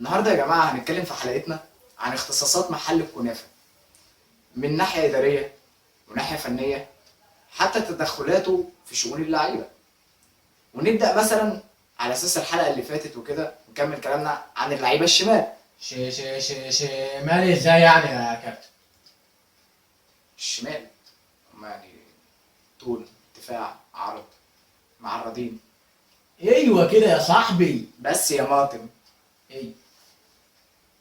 النهارده يا جماعة هنتكلم في حلقتنا عن اختصاصات محل الكنافه من ناحية ادارية وناحية فنية، حتى تدخلاته في شؤون اللعيبة. ونبدا مثلا على اساس الحلقة اللي فاتت وكده نكمل كلامنا عن اللعيبة الشمال. ش ش ش شمال ازاي يعني يا كابتن؟ الشمال هم يعني طول، ارتفاع، عرض، معرضين. ايوه كده يا صاحبي. بس يا ماطم ايوه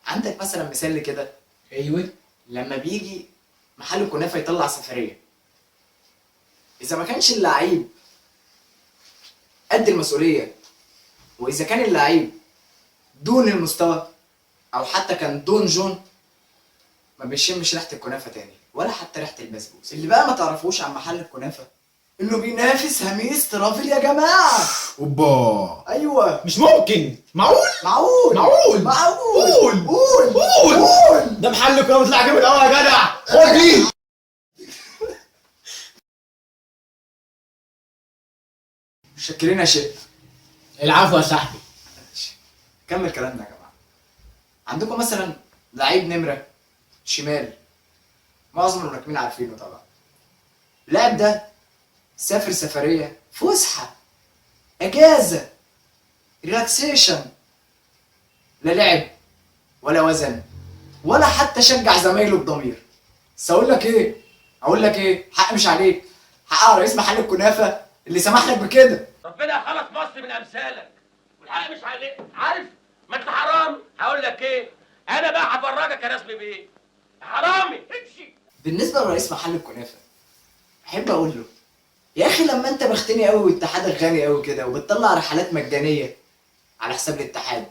عندك مثلا مثال لكده؟ ايوه. لما بيجي محل الكنافه يطلع سفرية، اذا ما كانش اللعيب قد المسؤولية، واذا كان اللعيب دون المستوى او حتى كان دون جون، ما بيشمش ريحه الكنافه تاني ولا حتى ريحه البسبوسه. اللي بقى ما تعرفوش عن محل الكنافه انه بينافس هميس ترافل يا جماعة. اوبا، ايوه مش ممكن. معقول؟ معقول معقول. معقول. قول. قول قول. قول. ده محل كنافه طلع جامد قوي يا جدع. خد دي. شكرين يا شيخ. العفو يا صاحبي. كمل كلامنا يا جماعة. عندكم مثلا لعيب نمره شمال، معظم الملاكمين عارفينه طبعا. اللاعب ده سافر سفرية فسحة، اجازه، relaxation، لا لعب ولا وزن ولا حتى شجع زمايله بضمير. بس اقول لك ايه، اقول لك ايه، حق مش عليك، حق على رئيس محل الكنافه اللي سمح لك بكده. ربنا خلص مصر من امثالك، والحق مش عليك. عارف ما انت حرام. هقول لك ايه، انا بقى هفرجك يا رسمي بيه. حرامي امشي. بالنسبة لرئيس محل الكنافه، احب اقول له يا اخي لما انت بختني قوي واتحادك غني قوي كده وبتطلع رحلات مجانية على حساب الاتحاد،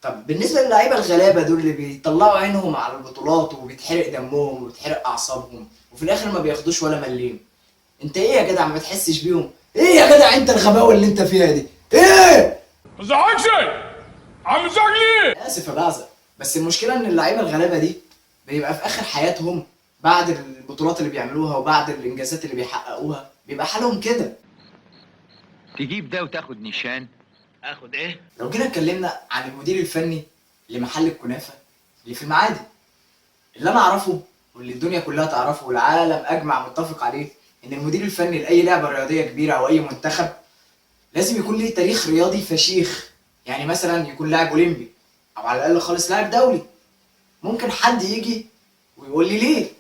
طب بالنسبة للعيبة الغلابة دول اللي بيطلعوا عينهم على البطولات وبيتحرق دمهم وبيتحرق اعصابهم وفي الاخر ما بياخدوش ولا مليم، انت ايه يا جدع ما بتحسش بيهم؟ ايه يا جدع انت الغباوه اللي انت فيها دي؟ ايه؟ ما تزعقش، عم تزعق ليه؟ اسف يا بعزة، بس المشكلة ان اللعيبة الغلابة دي بيبقى في اخر حياتهم بعد البطولات اللي بيعملوها وبعد الانجازات اللي بيحققوها بيبقى حالهم كده. تجيب ده وتاخد نيشان. اخد ايه؟ لو جينا اتكلمنا عن المدير الفني لمحل الكنافه اللي في المعادي، اللي انا اعرفه واللي الدنيا كلها تعرفه والعالم اجمع متفق عليه ان المدير الفني لاي لعبه رياضية كبيرة او اي منتخب لازم يكون ليه تاريخ رياضي فشيخ. يعني مثلا يكون لاعب اولمبي او على الاقل خالص لاعب دولي. ممكن حد يجي ويقول لي ليه؟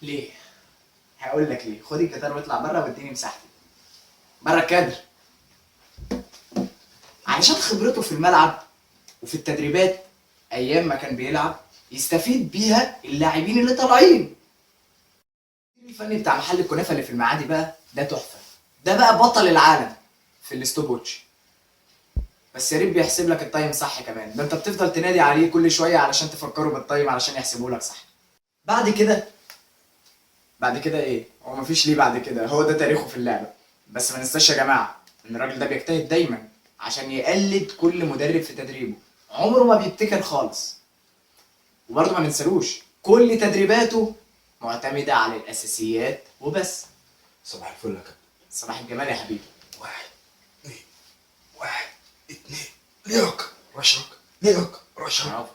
ليه؟ هقول لك ليه. خد الجيتار واطلع بره واديني مساحتي بره الكادر. علشان خبرته في الملعب وفي التدريبات ايام ما كان بيلعب يستفيد بيها اللاعبين اللي طالعين. الفني بتاع محل الكنافه اللي في المعادي بقى ده تحفة، ده بقى بطل العالم في ال stopwatch. بس يا ريت بيحسب لك ال time صح كمان، ده انت بتفضل تنادي عليه كل شوية علشان تفكره بال time علشان يحسبه لك صح. بعد كده، بعد كده ايه؟ هو مفيش ليه بعد كده، هو ده تاريخه في اللعبة. بس ما ننساش يا جماعة ان الراجل ده بيجتهد دايما عشان يقلد كل مدرب في تدريبه، عمره ما بيبتكر خالص. وبرضه ما ننسالوش كل تدريباته معتمدة على الاساسيات وبس. صباح الفل يا كابتن. صباح الجمال يا حبيبي. 1 2 1 2. لياقة رشاقة، لياقة رشاقة. برافو.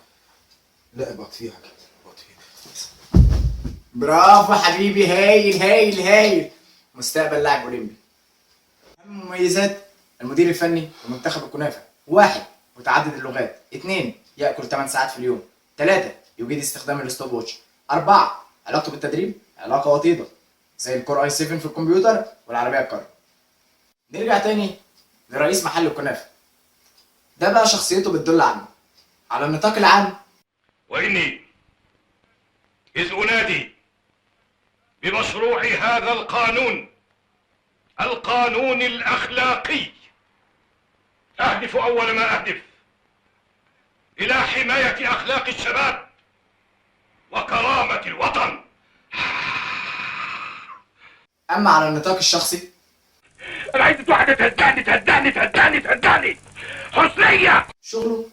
لا ابقى فيها يا كابتن، ابقى فيها. برافو حبيبي، هايل هايل هايل. مستقبل لاعب اولمبي. اهم مميزات المدير الفني لمنتخب الكنافه: 1 متعدد اللغات، 2 ياكل 8 ساعات في اليوم، 3 يجيد استخدام ال stopwatch، 4 علاقته بالتدريب علاقة وطيدة زي ال Core i 7 في الكمبيوتر والعربية الكهرباء. نرجع تاني لرئيس محل الكنافه. ده بقى شخصيته بتدل عنه على النطاق العام. وإني إذ أنادي بمشروع هذا القانون، القانون الأخلاقي، أهدف أول ما أهدف إلى حماية أخلاق الشباب وكرامة الوطن. أما على النطاق الشخصي، أنا عايز واحدة تهدعني تهدعني تهدعني تهدعني حسنية. شغله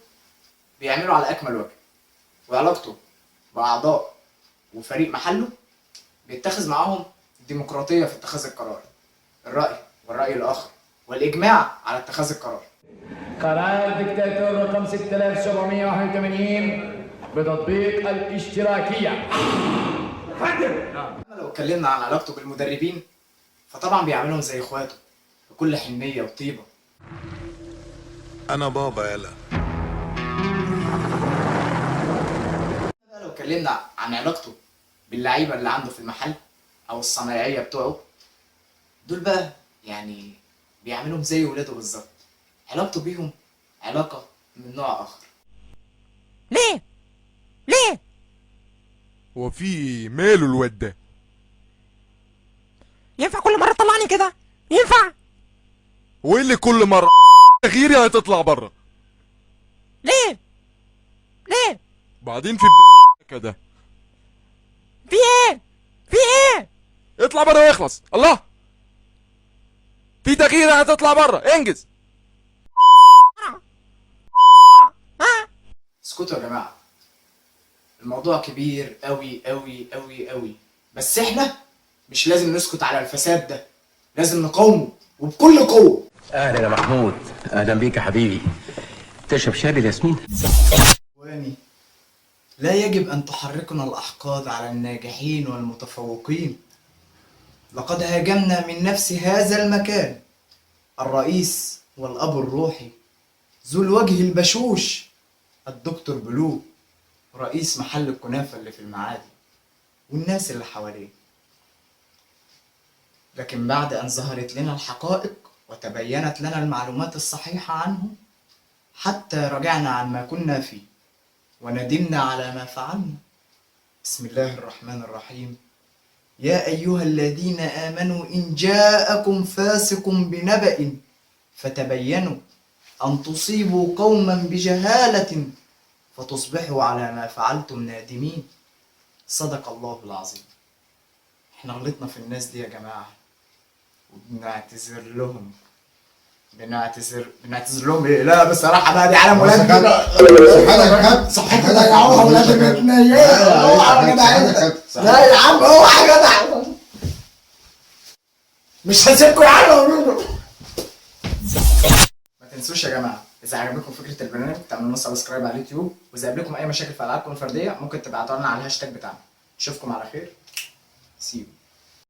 بيعمله على أكمل وجه، وعلاقته بأعضاء وفريق محله بيتخذ معاهم ديمقراطية في اتخاذ القرار، الرأي والرأي الآخر والإجماع على اتخاذ القرار. قرار دكتاتور رقم 6781 بتطبيق الاشتراكية. أما لو اتكلمنا عن علاقته بالمدربين فطبعا بيعاملهم زي اخواته بكل حنية وطيبة. انا بابا يلا. لو اتكلمنا عن علاقته باللعيبة اللي عنده في المحل او الصنايعية بتوعه، دول بقى يعني بيعاملهم زي ولاده بالظبط. علاقته بيهم علاقة من نوع آخر. ليه؟ ليه؟ هو في ماله الواد ده؟ ينفع كل مرة تطلعني كده؟ ينفع؟ وايه اللي كل مرة غيري هتطلع بره؟ ليه؟ ليه؟ بعدين في كده في ايه؟ في ايه؟ اطلع بره واخلص. الله، في تغيير هتطلع بره، انجز. اسكتوا يا جماعة، الموضوع كبير قوي قوي قوي قوي، بس احنا مش لازم نسكت على الفساد ده، لازم نقاومه وبكل قوة. اهلا يا محمود، اهلا بيك يا حبيبي. تشرب شاي بالياسمين؟ إخواني، لا يجب أن تحركنا الأحقاد على الناجحين والمتفوقين. لقد هاجمنا من نفس هذا المكان الرئيس والأب الروحي ذو الوجه البشوش الدكتور بلو، رئيس محل الكنافة اللي في المعادي والناس اللي حواليه. لكن بعد أن ظهرت لنا الحقائق وتبينت لنا المعلومات الصحيحة عنه، حتى رجعنا عن ما كنا فيه وندمنا على ما فعلنا. بسم الله الرحمن الرحيم. يا أيها الذين آمنوا إن جاءكم فاسق بنبأ فتبينوا أن تصيبوا قوما بجهالة فتصبحوا على ما فعلتم نادمين. صدق الله العظيم. احنا غلطنا في الناس دي يا جماعة، وبنعتذر لهم. بنعتذر لهم ايه؟ لا بصراحة بقى دي عالم ولاد صحتك ضيعوها ولاد بيتنا. اوعى يا جدع، لا يا عم اوعى يا جدع، مش هسيبكم يا عم. ما تنسوش يا جماعة، اذا عجبكم فكرة البرنامج تعملوا لنا subscribe على اليوتيوب، واذا قابلكم اي مشاكل في العابكم الفردية ممكن تبعتوها لنا على الهاشتاج بتاعنا. نشوفكم على خير، see you.